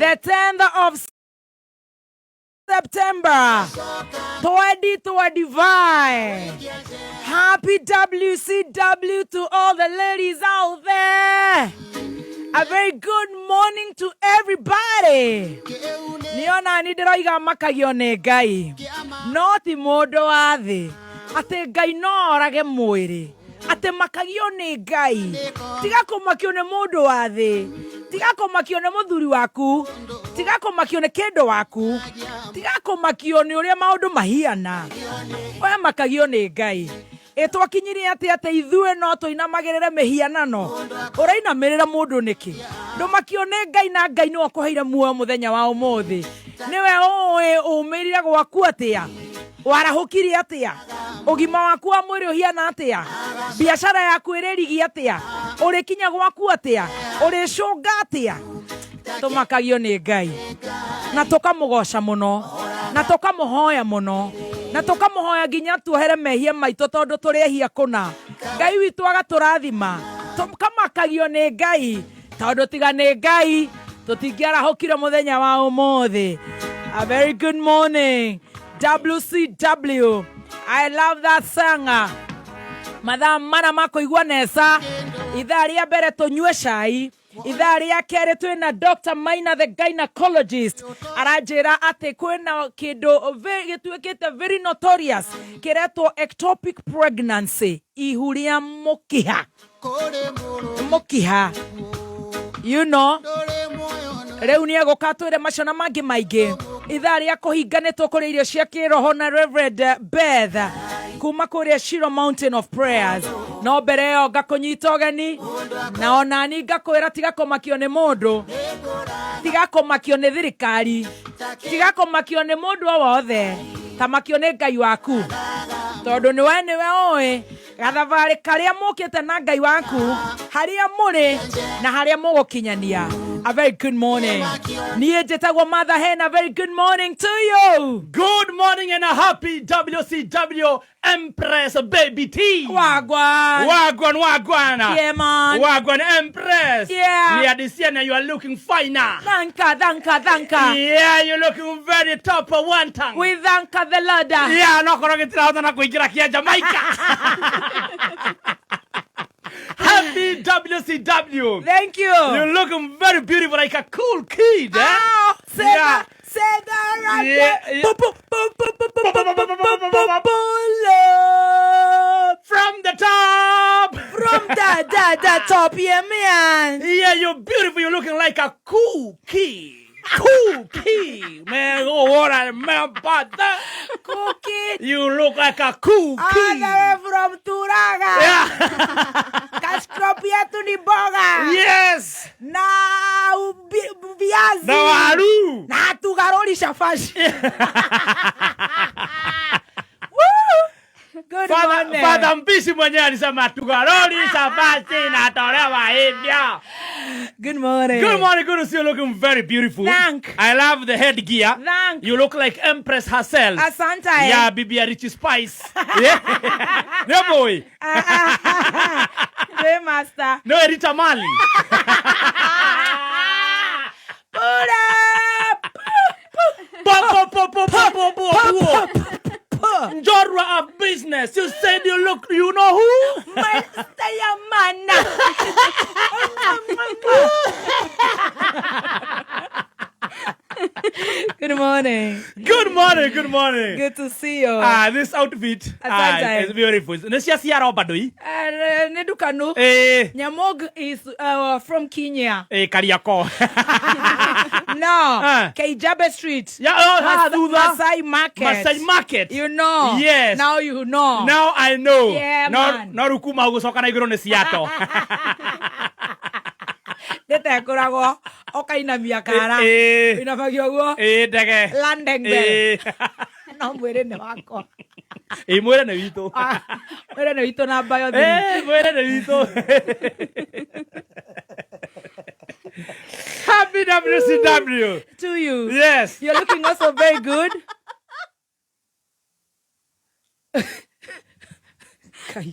The 10th of September 2025. Happy WCW to all the ladies out there. A very good morning to everybody. Niona ni ndĩroiga makagio nĩ Ngai no ti mũndũ wa thĩ atĩ Ngai no orage mwĩrĩ atĩ makagio nĩ Ngai. Tiga kũmakio nĩ mũndũ wa thĩ, tiga kũmakio nĩ mũthuri waku, tiga kũmakio nĩ kĩndũ waku, tiga kũmakio nĩ ũrĩa maũndũ mahiana. We makagio nĩ Ngai. Ĩ twakinyirie atĩ atĩ ithuĩ no tũinamagĩrĩre mĩhianano? Ũrainamĩrĩra mũndũ nĩkĩ? Ndũmakio nĩ Ngai na Ngai nĩwe ũkũheire muoyo mũthenya wa ũmũthĩ. Nĩwe ũĩ ũmĩrire gwaku atĩa, warahũkire atĩa, ũgima waku wa mwĩrĩ ũhiana atĩa, biacara yaku ĩrĩrigi atĩa, ũrĩkinya gwaku atĩa, ũrĩcũnga atĩa. Tũmakagio nĩ Ngai na tũkamũgoca mũno na tũkamũhoya mũno na tũkamũhoya nginya tuohere mehia maitũ tondũ tũrĩ ehia kũna. Ngai witũ agatũrathima. Tũkamakagio nĩ Ngai tondũ tiga nĩ Ngai tũtingĩarahũkire mũthenya wa ũmũthĩ. A very good morning, WCW. I love that song. Mathaa mana ma kũigua neca. Ithaa rĩa mbere tũnyue cai, ithaa rĩa kerĩ twĩna Dr. Maina the gynecologist, aranjĩra atĩ kwĩna kĩndũ gĩtuĩkĩte very notorious kĩretwo ectopic pregnancy, ihu rĩa mũkiha, mũkiha rĩu nĩ egũka twĩre macio na mangĩ maingĩ. Ithaa rĩa kũhinga nĩ tũkũrĩa irio cia kĩroho na Reverend Beth kuma kũrĩa Shiro Mountain of Prayers. No mbere ĩyo ngakũnyita ũgeni na onani ngakwĩra tiga kũmakio nĩ mũndũ, tiga kũmakio nĩ thirikari, tiga kũmakio nĩ mũndũ o wothe, tamakio nĩ Ngai waku tondũ nĩwe nĩwe ũĩ gathabarĩ karĩa mũkĩte na Ngai waku, harĩa mũrĩ na harĩa mũgũkinyania. A very good morning. Niĩ njĩtagwo Martha Hena. Very good morning to you. Good morning and a happy WCW, Empress Baby T. Wagwan. Wagwan, wagwan. Yeah, man. Wagwan, Empress. Yeah. Ni you are looking finer. Thanka, thanka, thanka. Yeah, you're looking very top of one tongue. We thank the Lord. Yeah, no korwo gĩtirahota na kũingĩra kĩa Jamaica. Happy WCW. Thank you. You're looking very beautiful, like a cool kid. Eh? Oh, say Yeah. that, say that right Yeah, there. yeah. Boom, boom, boom, boom, boom, boom, boom, boom, boom, boom, pull up. From the top. From the top, yeah, man. Yeah, you're beautiful. You're looking like a cool kid. Cool kid. Man, oh, what I remember that. Cool kid. You look like a cool All kid. the way from Turaga. Yeah. Cash crop yetu ni mboga. Yes. Na viazi. Na waru. Na tugarori shafashi. Woo! Good morning. Father Mpishi mwenyewe alisema tugarori shafashi natolewa hivyo. Good morning. Good morning, good to see you looking very beautiful. Thank. I love the headgear. Thank. You look like Empress herself. Asante. Yeah, Bibi ya Richie Spice. Yeah. No boy. Hey, master. No Rita Mali. Put up. Po po po po po po po. po. Njorua of business. You said you look, you know who? Master ya mana. Good morning. Good morning, good morning. Good to see you. Ah, this outfit Asante. is beautiful. Nĩ cia ciara bado i? Nĩ ndukanu. Eh, Nyamog is from Kenya. eh, Kariakoo. No, Keijabe Street. Yeah, oh, thutha. Masai Market. Masai Market. You know. Yes. Now you know. Now I know. Yeah, no, man. No rĩu kuma gũcoka na igũrũ nĩ ciato. Nĩtekũragwo ũkainamia kara. Eh, eh. Inamagio ũguo. Ĩ ndege. Landing bell. Ĩ. No mwĩrĩ nĩ wakwa. Ĩ mwĩrĩ nĩ witũ. Ah, mwĩrĩ nĩ witũ namba yothe. Ĩ mwĩrĩ nĩ witũ. Happy WCW. To you. Yes. You're looking also very good. Kai.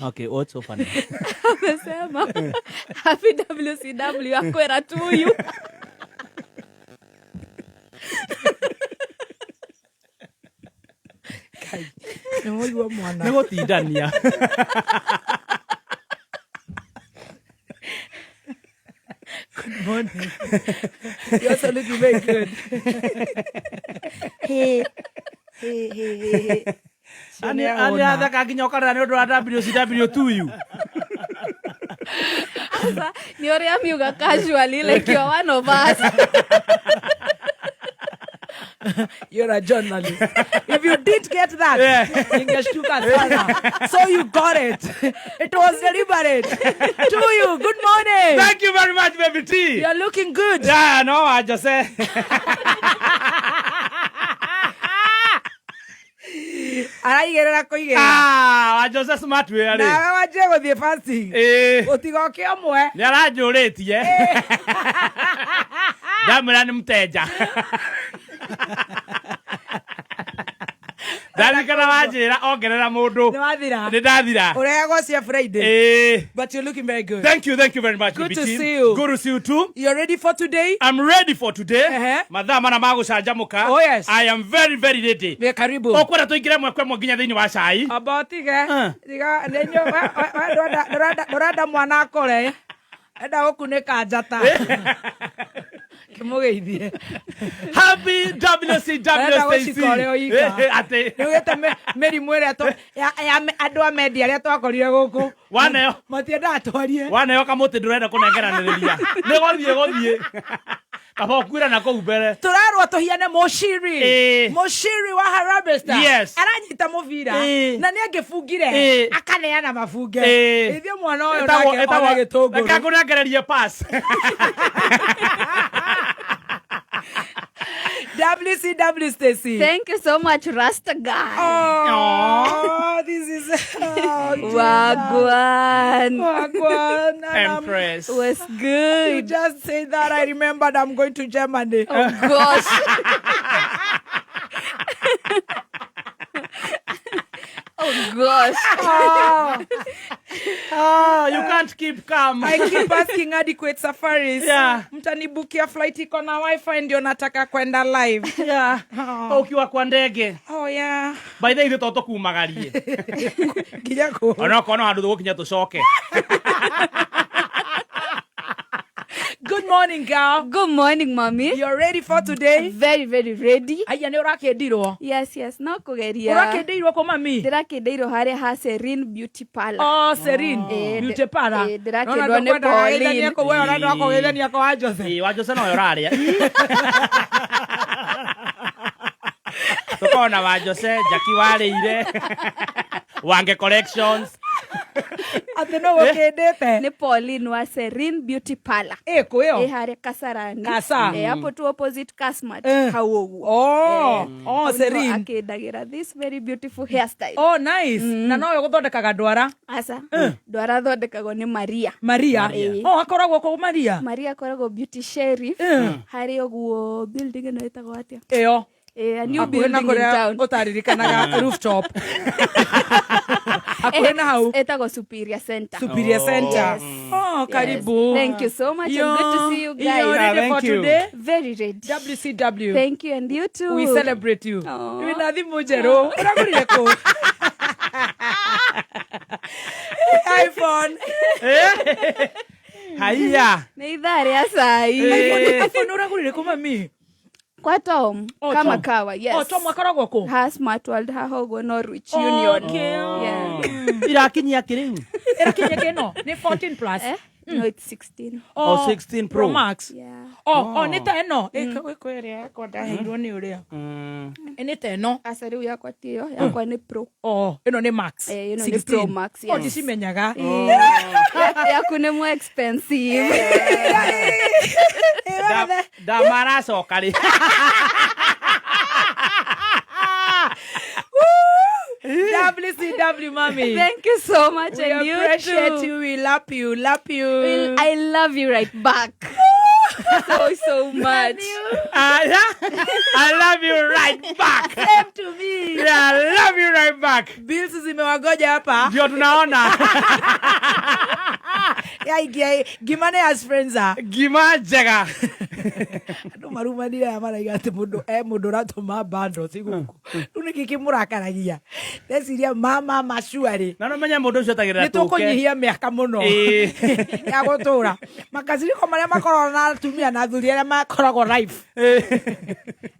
Okay, what's so funny? Amesema happy WCW akwera to you. Nĩ mũigua mwana. Nĩ gũtindania. Good morning. You're also looking very good. Hey, hey, hey, hey, hey. Ani atheka nginya ũkarĩra nĩ ũndũ wa WCW to you. Sasa ni ũrĩa miuga casually like you're one of us. You're a journalist. If you didn't get that, ningeshtuka sana. So you got it. It was deliberate. To you. Good morning. Thank you very much, baby T. You're looking good. Yeah, no, I just say. Araigĩrĩra kũigĩrĩra. Ah, wa Jose smart we arĩ. Nawe wanjie gũthiĩ fasting. Ĩĩ. Ũtigoke ũmwe. Nĩ aranjũrĩtie. Ndamwĩra nĩ mteja. Ndarikana wanjĩra ongerera mũndũ. Nĩ wathira. Nĩ ndathira. Ũrehagwo cia Friday. Ĩĩ. But you're looking very good. Thank you very much. Good baby to T. see you. Good to see you too. You're ready for today? I'm ready for today. Ehe. Mathaa mana ma gũcanjamũka. Oh, yes. I am very very ready. Wĩ karibu. Ũkwenda tũingĩre mwe kwa ĩmwe nginya thĩinĩ wa cai. Amba ũtige. Tiga we ndũrenda mwana akũre. Enda gũkunĩka njata. Kĩmũgeithie. Happy WCW Arenda Stacy. gũcika ũrĩa ũika. Atĩ. Nĩugĩte mĩrimũ ĩrĩa ya andũ a media arĩa twakorire gũkũ. Waneo. Matiendaga twarie. Waneo kamũtĩ ndũrenda kũnengeranĩrĩria. Nĩ gũthiĩ gũthiĩ. Kaba ũkuire na kũu mbere. Tũrerwo tũhiane Mũciri. Ĩĩ. Mũciri wa Harambee Stars. Yes. Aranyita mũbira. Ĩĩ. Na nĩ angĩbungire. Ĩĩ. Akaneana mabunge. Ĩĩ. Ithuĩ mwana ũyũ nake ona gĩtũngũrũ. Reke ngũnengererie pass. WCW Stacy. Thank you so much, Rasta guy. Oh, this is oh, Wagwan. Wagwan. And Empress. What's You good? just say that I remembered I'm going to Germany. Oh gosh. Oh gosh. Oh, Ah, you can't keep calm. I keep asking Adequate Safaris. Yeah. Mtanibukia flight iko na wifi ndio nataka kwenda live. Yeah. Oh. Ukiwa kwa ndege. Oh yeah. By the way, ithuĩ to tũkumagarie. Nginya kũ? Onokorwo no handũ tũgũkinya tũcoke. Good morning, girl. Good morning, mommy. You're ready for today? Very, very ready. Aya nĩ ũrakĩndirwo. Yes, yes. No kũgeria. Ũrakĩndirwo kũ mami? Ndĩrakĩndeirwo harĩa ha Serene Beauty Parlor. Oh, Serene. Beauty Parlor. Ndĩrakĩndwo nĩ Pauline. Kũ we ũrenda kũgeithania kũ wa Jose. Ĩĩ, wa Jose nowe ũrarĩa. Tũkona wa Jose, Jackie warĩire. Wange Collections. Atĩ no gũkĩndĩte. Nĩ Pauline wa Serene Beauty Parlor. Ĩ kũ ĩyo? Ĩ harĩa Kasarani. Kasa. Hapo tu opposite Kasmart. Hau ũguo. Oh, oh, Hau nĩho Serene. akĩndagĩra this very beautiful hairstyle. Oh, nice. Na nowe gũthondekaga ndwara. Aca. Ndwara thondekagwo nĩ Maria. Maria. Maria. Oh, akoragwo kũ Maria? Maria akoragwo beauty sheriff. Harĩ ũguo building ĩno ĩtagwo atĩa? Ĩyo. A new Hakuhĩ na building in kũrĩa town. ũtaririkanaga rooftop. Hakuhĩ na hau. Ĩtagwo Superior Center. Superior Center. Yes. Oh, karibu. Thank you so much. And good to see you guys. You're ready Yeah, for thank you. today? Very ready. WCW. Thank you and you too. We celebrate you. Aw. Wĩna thimũ njerũ. Ũragũrire kũ? iPhone. Haiya. Nĩ ithaa rĩa cai. iPhone ũragũrire kũ mami? Kwa Tom. Oh, Kama Tom. kawa, yes. Oh, Tom akoragwo kũ? Ha Smart World haha ũguo Norwich Union. Okay. Yeah. Irakinyia kĩrĩu. Ĩrakinyia kĩno? Nĩ 14 plus. No, it's 16. Oh, 16 Pro. Pro Max. Yeah. Oh, oh, nĩ ta ĩno. Ĩkũ ĩrĩa yakwa ndaheirwo nĩ ũrĩa. Nĩ ta ĩno. Aca rĩu yakwa ti ĩyo, yakwa nĩ Pro. Oh, ĩno nĩ Max. Ĩno nĩ 16. Pro Max, Oh, yes. ndicimenyaga. Yaku nĩ more expensive. Ndamaracoka rĩ. WCW, mommy. Thank you so much We and you appreciate too. you. We love you. Love you. I love you right back. So so much. Aya, I love you right back. Same to me. Yeah, I love you right back. Bills zimewagoja hapa. Ndio tunaona. Yeah, Gimane as friends are. Ngima njega. Andå marumanire aya maraiga atä må ndå e må ndå ratå bando ci gå kå rä u nä kä kä må rakaragia ndeciria mama macuarä Na no menye mũndũ ũcio etagĩrĩra nä tå kå nyihia mä aka må no Ĩĩ. ya gå tå ra makaciriko marä a makoragwo na atumia na athuri arä a makoragwo life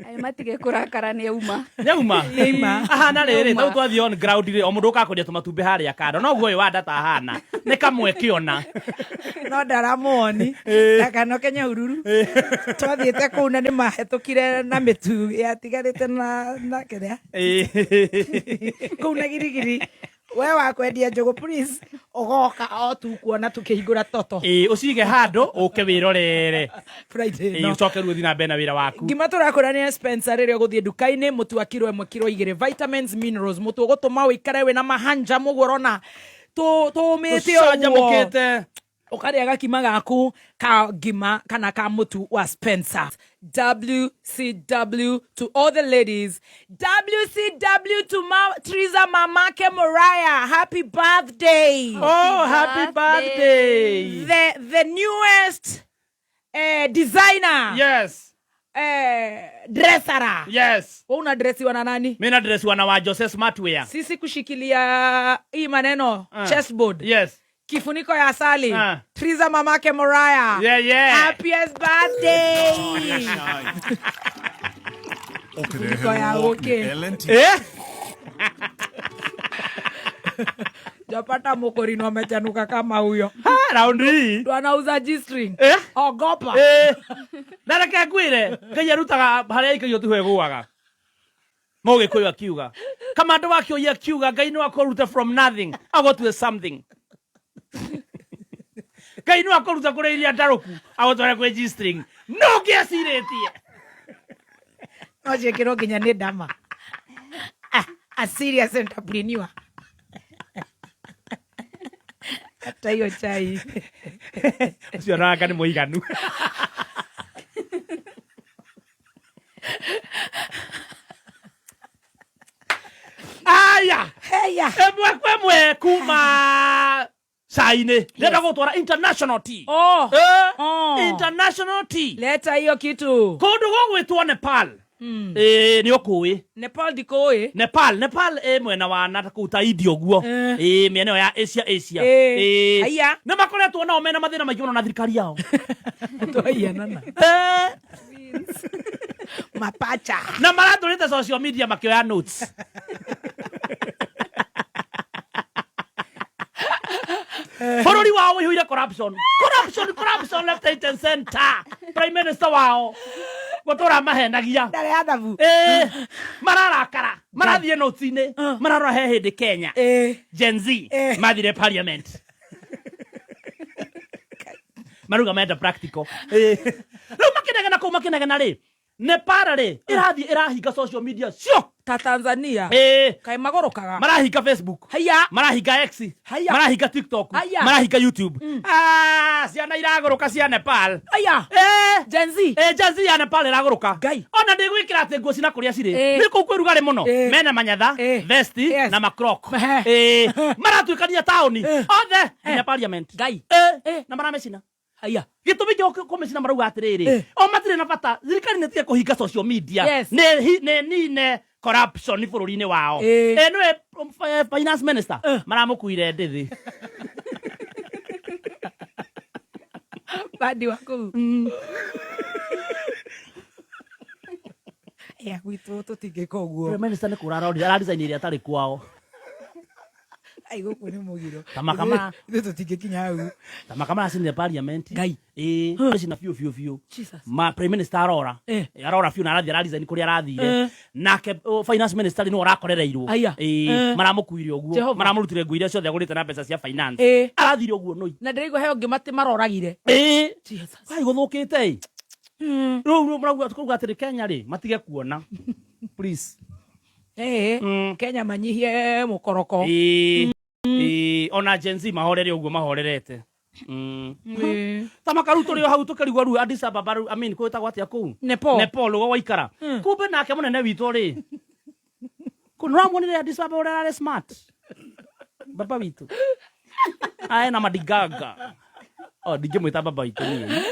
Ai matige kurakara ni auma. Nyauma. Nĩauma. Ahana rĩrĩ, Nĩauma. tau twathiĩ on ground rĩ, o mũndũ ũkaga kwendia tũmatumbĩ harĩa kando. Noguo ũyũ wa ndata ahana. Nĩ kamwe kĩona. No ndaramuoni ndakanoke Nyahururu twathiä te kå u na nä mahetå kire na mä tu yatigarä te na kä rä a kå u na girigiri we wa kwendia njå gå please ũgoka o tu kuona tũkĩhingũra toto Ĩĩ, ũcige handũ ũke wĩrorere. Friday Ĩĩ, no. ũcoke rĩu ũthiĩ na mbere na wĩra waku. Ngima tũrakũrania Spencer rĩrĩa ũgũthiĩ nduka-inĩ mũtu wa kiro 1 kiro 2 vitamins minerals mũtu ũgũtũma ũikare wĩna mahanja mũguo ũrona tũmĩte ũguo Ũcanjamũkĩte. ũkarĩa gakima gaku ka ngima kana ka mũtu wa Spencer. WCW to all the ladies. WCW to Triza Mamake Moriah. Happy birthday. Oh, happy birthday. The newest designer. Yes. Dressera. Yes. Wewe una dressiwa na nani? Mimi na dressiwa na wa Jose Smartwear. Sisi kushikilia hii maneno chessboard. Yes. Kifuniko ya asali. Triza Mamake Moriah. Yeah, yeah. Happiest birthday. Kifuniko ya okay. Eh? Japata mokorino amechanuka kama huyo. Ha, round hii. Ndo anauza G-string. Eh? Ogopa. Eh. Na reke ngwĩre, Ngai arutaga harĩa aikagio tiho ĩgũaga. Mũgĩkũyũ akiuga. Kamando wa Kĩoi akiuga Ngai no akũrute from nothing agũtue something. Ngai no akũrute kũrĩ iria ndarũku agũtware kwĩ G-string. No ngĩecirĩtie. No ciĩkĩrwo nginya nĩ ndama. A serious entrepreneur. Hata hiyo chai. Ũcio nanga nĩ mũiganu. Aya. Heya. Ĩmwe kwa ĩmwe kuma cai-inĩ. Ndĩrenda gũtwara international tea. Oh. Eh, Oh. international tea. Leta hiyo kitu. Kũndũ gũgwĩtwo Nepal. Ĩĩ, nĩ ũkũĩ. Nepal ndikũĩ. Nepal ĩ mwena wa na kũu ta India ũguo. Eh. Ĩĩ, mĩena ĩyo ya Asia Asia. Eh. Ĩĩ. Haiya. Nĩ makoretwo nao mena mathĩna maingĩ mũno na thirikari yao. Twaiyanana. Eh. Mapacha. Na maratũrĩte social media makĩoya notes. Bũrũri wao ũihũire corruption. Corruption, corruption left, right and center. Prime Minister wao gũtũra mahenagia. Ndarĩ athabu. Eh, mararakara marathiĩ notes-inĩ mararora he hĩndĩ Kenya Eh. Gen Z Eh. mathire parliament maruga menda practical. Eh. Rĩu makĩnegena kũu makĩnegena rĩ Nepal rĩ ĩrathiĩ ĩrahinga social media cio. Ta Tanzania. Eh. Kaĩ magũrũkaga. Marahinga Facebook. Haiya. Marahinga X. Haiya. Marahinga TikTok. Haiya. Marahinga YouTube. Ah, ciana iragũrũka cia Nepal. Haiya. Eh. Gen Z. Eh, Gen Z ya Nepal ĩragũrũka. Ngai. Ona ndĩgwĩkĩra atĩ nguo cina kũrĩa cirĩ. Eh. Nĩ kũu kwĩ rugarĩ mũno. Eh. Mena manyatha, Eh. vesti Yes. na makrok. Eh. Eh, maratuĩkania taũni Eh. othe nginya parliament. Ngai. Eh, Eh. na maramĩcina. Haiya. Gĩtũmi kĩa kũmĩcina marauga atĩrĩrĩ Eh. o matirĩ na bata thirikari nĩ tige kũhinga social media Yes. nĩ nine corruption bũrũri-inĩ wao. Eh. Eh, nĩwe finance minister Eh. maramũkuire ndĩthĩ. Bandi wa kũu. Ya gwitũ tũtingĩka ũguo. Prime minister nĩ kũra araresign ĩrĩa atarĩ kwao. Ai gũkũ nĩ mũgiro. Ta makama. Ithuĩ tũtingĩkinya hau. Ta makama aracinire parliament. Ngai. Ĩĩ, aracina biũ biũ biũ. Jesus. Ma prime minister arora. Eh. Arora biũ na arathiĩ araresign kũrĩa arathire. Eh. Nake finance minister nĩwe ũrakorereirwo. Aya. Ĩĩ, Eh. maramũkuire ũguo. Jehova. Maramũrutire nguo iria ciothe agũrĩte na mbeca cia finance. Eh. Arathire ũguo nũi. Na ndĩraigua he ũngĩ matĩ maroragire. Ĩĩ. Jesus. Kai gũthũkĩte ĩ. Rĩu marauga kuga atĩrĩ Kenya rĩ matige kuona. Please. Eh. Kenya manyihie mũkoroko. Ĩĩ. Ĩĩ, ona Gen Z mahorere ũguo mahorerete. Ta makaru tũrĩ o hau tũkĩrigwo rĩu Addis Ababa rĩu, I mean kwĩtagwo atĩa kũu? Nepal. Nepal ũguo waikara. Kumbe nake mũnene witũ rĩ, kũ nĩũramuonire Addis Ababa ũrĩa ararĩ smart baba witũ ae na madiganga. O ndingĩmwĩta baba witũ niĩ.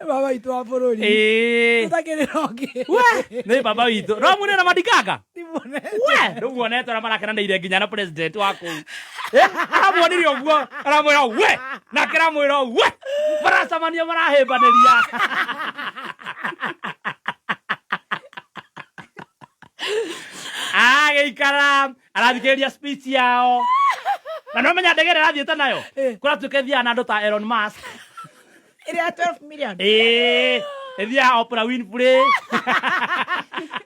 Baba witũ wa bũrũri. Ĩĩ. Tũtakĩrĩ na ũngĩ. We, nĩ baba witũ. Ũramuonire na madiganga? Ndimuonete. We, ndũmuonete ũrĩa marakenanĩire nginya na president wa kũu. Eh, aramuonirie ũguo, aramwĩra we, nake aramwĩra we, maracemania marahĩmbanĩria. Agĩikara arathikĩrĩria speech yao na no menya ndege ĩrĩa arathiĩte nayo Eh. kũratuĩka ĩthiaga na andũ ta Elon Musk. Ĩrĩa ya 12 million. Ĩĩ, ĩthiaga Oprah Winfrey.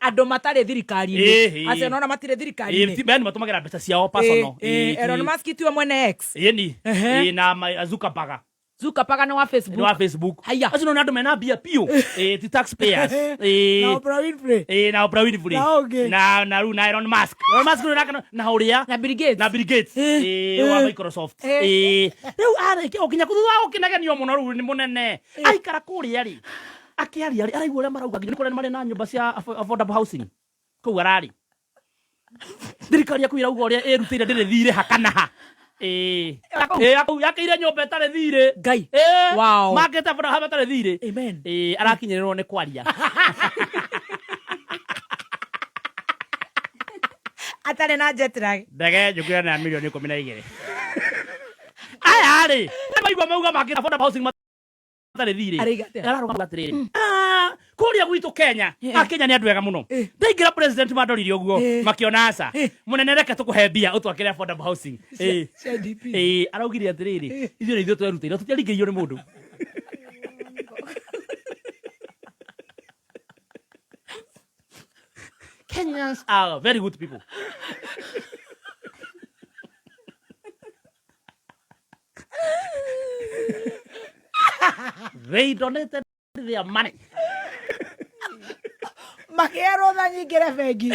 Andũ matarĩ thirikari-inĩ. Ĩĩ. Acio nona matirĩ Ĩĩ, thirikari-inĩ. yani matũmagĩra mbeca ciao personal. Ĩĩ, Ĩĩ, Elon Musk tiwe mwene X. Ĩni. Ehe. Ĩĩ, na Zuckerberg. Zuckerberg nĩ wa Facebook. Nĩ wa Facebook. Haya. Acio nĩ andũ mena mbia biũ. Ĩĩ, ti taxpayers. Ĩĩ. Na Oprah Winfrey. Ĩĩ, na Oprah Winfrey. Na ũngĩ. Na rĩu na Elon Musk. Elon Musk nĩ ũrĩa na ũrĩa. Na Bill Gates. Na Bill Gates. Ĩĩ. Ĩĩ, wa Ĩĩ. Microsoft. Ĩĩ. Ĩĩ. Rĩu arĩkia o kinya thutha wa gũkĩnegenio mũno rĩu nĩ mũnene. Aikara kũrĩa rĩ, akĩaria rĩ, araigua ũrĩa marauga nginya nĩ kũrĩa marĩ na nyũmba cia affordable housing. Kũu ararĩ. Thirikari yaku ĩrauga ũrĩa ĩrutĩire ndĩrĩ thirĩ ha kana ha. Ĩĩ. Ĩĩ, yakĩire nyũmba ĩtarĩ thirĩ. Ngai. Ĩĩ. Wow. Makĩte affordable housing ĩtarĩ thirĩ. Amen. Ĩĩ, arakinyĩrĩrwo nĩ kwaria. Atarĩ na jet lag. Ndege njũkĩra na milioni 12. Aya rĩ, maigua mauga makĩte affordable housing matarĩ thirĩ. Araiga atĩa? Ararũgama atĩrĩrĩ. Ah, kũrĩa gwitũ Kenya, a Kenya nĩ andũ ega mũno. Ndaingĩra president mandorire ũguo, makĩona aca. Mũnene reke tũkũhe mbia ũtwakĩre affordable housing. Ĩĩ. Cia DP. Ĩĩ, araugire atĩrĩrĩ, ithuĩ nĩ ithuĩ twerutĩire, tũtiaringĩrĩirio nĩ mũndũ. Kenyans are very good people. They donated their money. Makĩerwo tha nyingĩre bengi.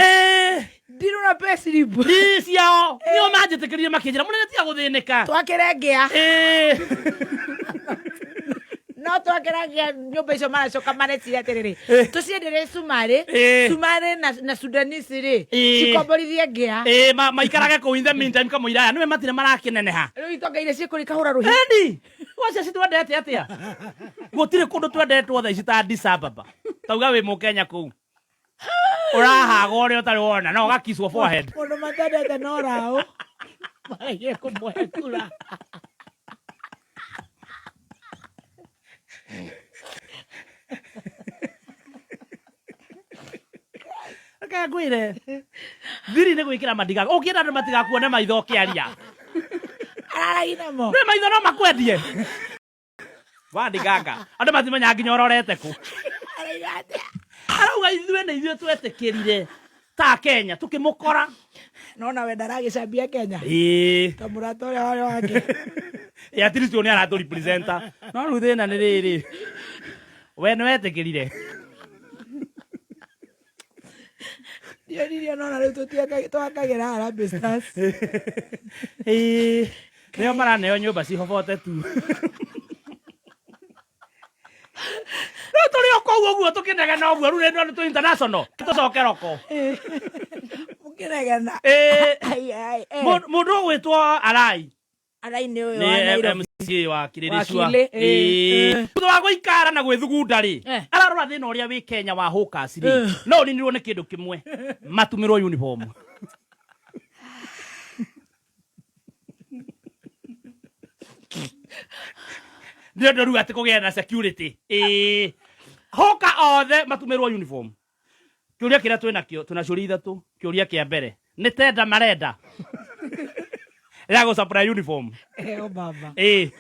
Ndirũ na payslip. Ĩ ciao nĩo manjĩtĩkĩrire makĩnjĩra mũnene tiga gũthĩnĩka. Twakĩre ngĩa. No twakĩra ngĩa nyũmba icio maracoka mareciria atĩrĩrĩ, tũcienderie cumarĩ, cumarĩ na Sudanese rĩ, cikomborithie ngĩa. Ĩ, maikarage kũu in the meantime kamũira aya nĩwe matirĩ marakĩneneha. Rĩu itonga iria ciĩkũrĩa ikahũra rũhĩ. Eni, wacia citwendete atĩa? Gũtirĩ kũndũ twendetwo thaa ici ta Addis Ababa. Tauga wĩ Mũkenya kũu. Ũrahaga ũrĩa ũtarĩ wona no ũgakicwo forehead. Mũndũ matendete no raũ. Maregire kũmũhe kura. Reke ngwĩre thiri nĩ gwĩkĩra mandigaga ũngĩenda andũ matigakuone maitho ũkĩaria. Ararai namo. Nĩ maitho no makwendie. Wandiganga andũ matimenya nginya ũrorete kũ. Araiga atĩa? Arauga ithuĩ nĩ ithuĩ twetĩkĩrire ta Kenya tukimukora. Nona we ndaragĩcambia Kenya. Ĩĩ. Ta mũrata ũrĩa warĩ wake. Ĩ at least ũyũ nĩ aratũ representa. No rĩu thĩna nĩ rĩrĩ, we nĩ wetĩkĩrire. Ndionirio nona rĩu twakagĩra Harambee Stars. Ĩĩ. Nĩo maraneo nyũmba cihobote tu. Rĩu tũrĩ o kũu ũguo tũkĩnegena ũguo rĩu rĩndũ nĩ tũ international tũcoke roko. Mũkĩnegena. Ĩĩ. Ai, ai, eh. Mũndũ ũgwĩtwo Arai Arai nĩ ũyũ nĩ wa Nairobi. MCA wa Kĩrĩrĩcua. Wakili, ĩĩ, Ĩĩ. ĩĩ. Thutha wa gũikara na gwĩthugunda rĩ, Eh. ararora thĩna ũrĩa wĩ Kenya wa hawkers rĩ, no ũninirwo nĩ kĩndũ kĩmwe, matumĩrwo uniform. Nĩ ũndũ rĩu atĩ kũgĩa na security. Ĩĩ. Hawker othe matumĩrwo uniform. Kĩũria kĩrĩa twĩnakĩo, twĩna ciũria ithatũ. Kĩũria kĩa mbere, nĩ tenda marenda ya gũ supply uniform? Eo baba. Ĩĩ.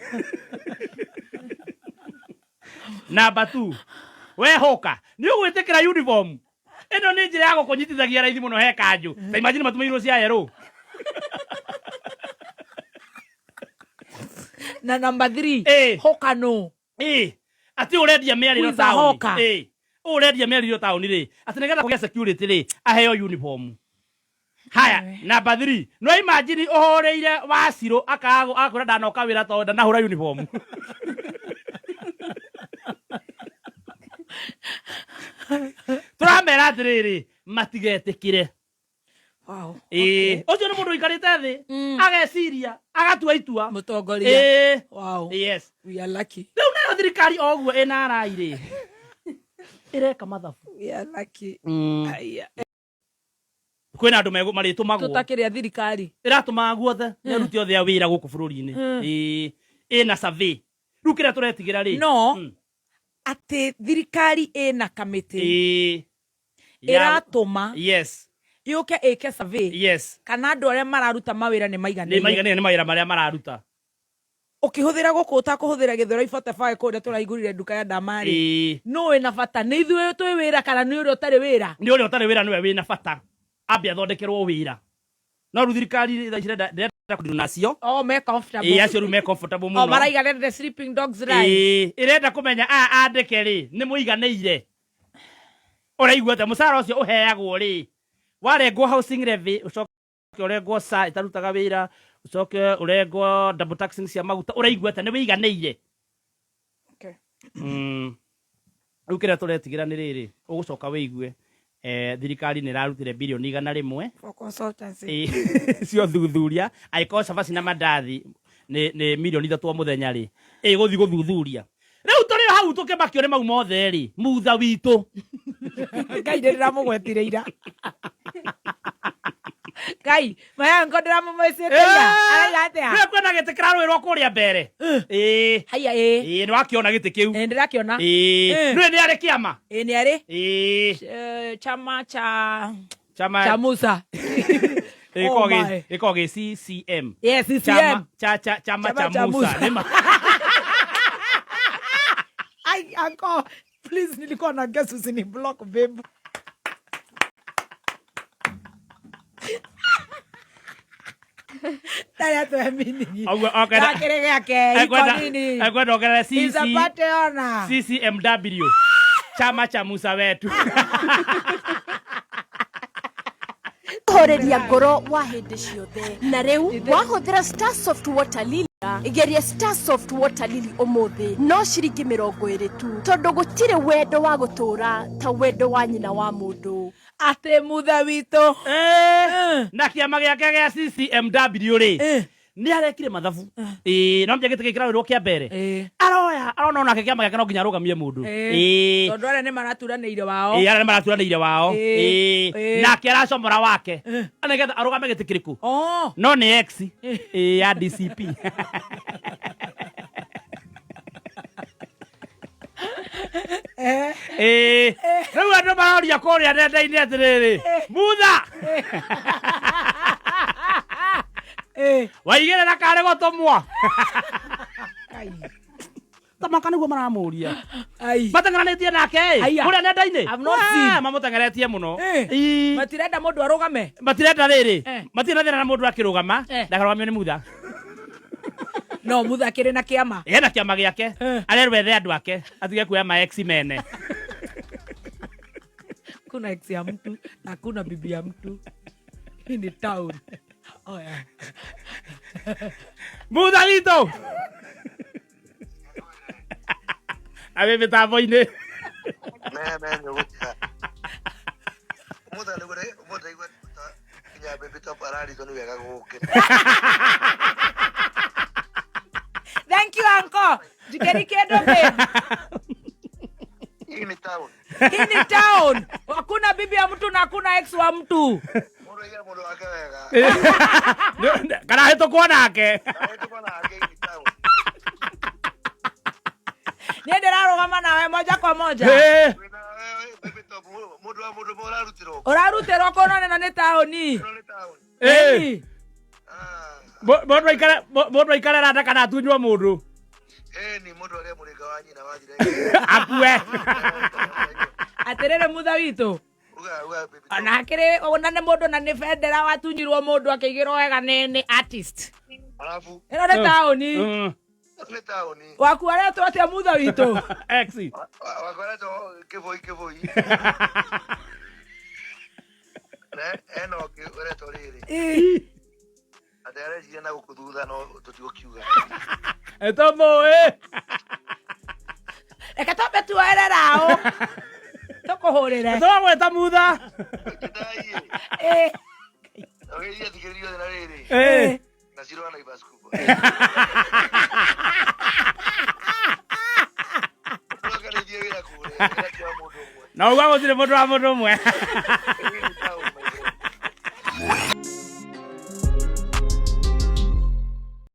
Number 2, we hawker, nĩ ũgwĩtĩkĩra uniform? Ĩno nĩ njĩra ya gũkũnyitithagia raithi mũno he kanjũ. Ta imagine matumĩirwo cia yerũ. Na number 3, Ĩĩ. hawker no. Ĩĩ. Atĩ ũrendia mĩarĩro Who is a taũni. hawker? Ĩĩ. Ũrendia mĩarĩro taũni rĩ, atĩ nĩgetha kũgĩa security rĩ, aheo uniform. Haya, namba 3. No imagine ũhũrĩire wacirũ akaga akwĩra ndanoka wĩra tondũ ndanahũra uniform. Tũramera atĩrĩrĩ, matigetĩkĩre. Wow. Ĩĩ, ũcio nĩ mũndũ ũikarĩte thĩ ageciria agatua itua. Mũtongoria. Ĩĩ. Wow. Yes. We are lucky. Rĩu nayo thirikari o ũguo ĩna arai rĩ, ĩreka mathabu. We are lucky. Aya. Kwĩna andũ marĩtũmagwo. Tũtakĩrĩa thirikari. Ĩratũmaga guothe nĩ aruti othe a wĩra gũkũ bũrũri-inĩ. Ĩĩ, ĩna survey. Rĩu kĩrĩa tũretigĩra rĩ, No atĩ thirikari ĩna kamĩtĩ ĩĩ, ĩratũma yes yũke ĩke survey yes kana andũ arĩa mararuta mawĩra nĩ nĩ maiganĩire. maiganĩire nĩ mawĩra marĩa mararuta. Ũkĩhũthĩra gũkũ ũtakũhũthĩra Gĩthũrai 45 kũrĩa tũraigũrire nduka ya ndamarĩ. Ĩĩ. Nũ wĩna bata? Nĩ ithuĩ twĩ wĩra kana nĩ ũrĩa ũtarĩ wĩra? Nĩ ũrĩa ũtarĩ wĩra nĩwe wĩna bata, ambe athondekerwo wĩra. No rĩu thirikari thaa ici ĩrenda kũdeal nacio. Oh, me comfortable. Ĩĩ, acio rĩu me comfortable Oh, mũno. maraiga let the sleeping dogs lie. Ĩĩ, ĩrenda kũmenya aya andĩke rĩ nĩ mũiganĩire. Ũraigua atĩa mũcara ũcio ũheagwo rĩ, warengwo housing levy, ũcoke ũrengwo SHA ĩtarutaga wĩra, ũcoke ũrengwo double taxing cia maguta, ũraigua atĩa nĩ wĩiganĩire? Okay. Rĩu kĩrĩa tũretigĩra nĩ rĩrĩ, ũgũcoka wĩigue thirikari nĩ ĩrarutire birioni 100 For consultancy. Ĩĩ, cia ũthuthuria, angĩkorwo cabaci na mandathi nĩ mirioni 3 o mũthenya rĩ, ĩgũthiĩ gũthuthuria. Rĩu tũrĩ o hau tũkĩmakio nĩ mau mothe rĩ, mutha witũ. Ngai nĩ ndĩramũgwetire ira. Ngai, mayango ndĩramũmwĩcĩte ira. Araiga atĩa? Rĩu kwĩna gĩtĩ kĩrarũĩrwo kũrĩa mbere. Ĩĩ. Haiya, ĩĩ. Ĩĩ, nĩ wakĩona gĩtĩ kĩu. Ĩĩ, ndĩrakĩona. Ĩĩ. Nĩũĩ nĩ arĩ kĩama? Ĩĩ, nĩ arĩ. Ĩĩ. Chama cha Chama cha Musa. Ĩkoragwo Oh my. ĩkoragwo gĩ CCM. Yes, CCM. Chama cha cha chama Chama cha cha Musa. Musa. Nĩ ma. Ai, uncle, please nilikuwa na guess usini block babe. Ndarĩ atwemini. Ũguo okwenda Gakĩrĩ gĩake, iko ekwenda nini? ekwenda ongerere He's a CC party owner. CCMW. Chama cha Musa wetu. Horeria ngoro wa hĩndĩ ciothe na rĩu wahũthĩra Star Soft Water Lily, geria Star Soft Water Lily ũmũthĩ no ciringi 20 tu, tondũ gũtirĩ wendo wa gũtũũra ta wendo wa nyina wa mũndũ. Atĩ mutha witũ. Na kĩama gĩake gĩa CCMW rĩ, nĩ arekire mathabu. Ĩĩ, no gĩtĩ gĩkĩ kĩrarũĩrwo kĩa mbere. Aroya, arona onake kĩama gĩake no nginya arũgamie mũndũ. Ĩĩ. Tondũ arĩa nĩ maraturanĩire wao. Ĩĩ, arĩa nĩ maraturanĩire wao. Ĩĩ. Ĩĩ. Ĩĩ. Nake aracomora wake. Nĩgetha arũgame gĩtĩ kĩrĩkũ? Oh. No nĩ ex. Ĩĩ, ya DCP. Ĩĩ. Rĩu andũ maroria kũrĩa nenda-inĩ atĩrĩrĩ, mutha waigĩrĩra karĩ gũtũmwo. Ai. Tamaka nĩguo maramũria. Ai. Mateng'eranĩtie nake ĩ Aya. kũrĩa nenda-inĩ. I've not seen. Mamũteng'eretie mũno. Ii. Matirenda mũndũ arũgame. Matirenda rĩrĩ, matirĩ na thĩna na mũndũ akĩrũgama, ndakarũgamio nĩ mutha. No mutha akĩrĩ na kĩama. Ena kĩama gĩake, arerwo ethe andũ ake atige kuoya ma ex mene. Kuna ex ya mtu na kuna bibi ya mtu. Hii ni town. Oh, yeah. Mutha witũ arĩ mĩtambo-inĩ. Me nyũgũtiga. Ũmũthĩ nĩguo ũmũthĩ ndaigua nginya baby top ararigwo nĩ wega gũgũkĩra. Thank you uncle. Njikeri kĩndũ babe. Hii ni town. Hii ni town. Hakuna bibi ya mtu na hakuna ex wa mtu. Mũndũ aige mũndũ wake wega. Kana hĩtũkwo nake. Ahĩtũkwo nake, hii ni town. Niĩ ndĩrarũgama nawe moja kwa moja. Ĩĩ. Wĩna wewe baby top mũndũ wa mũndũ ũrarutĩrwo. Ũrarutĩrwo kũna neno nĩ taũni. Ĩno nĩ town. Ĩĩ. Ĩni. Ah. Mũndũ aikare randa kana atunywo mũndũ. Ĩni mũndũ arĩa mũrĩnga wa nyina wathire. Akue. Atĩrĩrĩ mutha witũ. Uga uga baby top. Ona akĩrĩ ona nĩ mũndũ na nĩ bendera watunyirwo mũndũ akĩigĩrwo wega nĩ artist. Alafu Ĩno nĩ taũni. Nĩ taũni. Waku aretwo atĩa mutha witũ? Ex. Wakoretwo kĩboi kĩboi. Na ena ũngĩ ũretwo rĩrĩ. Atĩ areciria na gũkũ thutha no tũtigũkiuga. Tũmũĩ. Reke twambe tuoere raũ tũkũhũrĩre. Tũramwĩta mutha. Ndaiĩ. Ũgeithie athikĩrĩria othe na rĩrĩ. Na Ciro wa Naivas kubwa. Ũroka rĩthiĩ wĩra kũrĩa, wĩra ti wa mũndũ ũmwe. Na uga gũtirĩ mũndũ wa mũndũ ũmwe. Ĩĩ, nĩ taũni.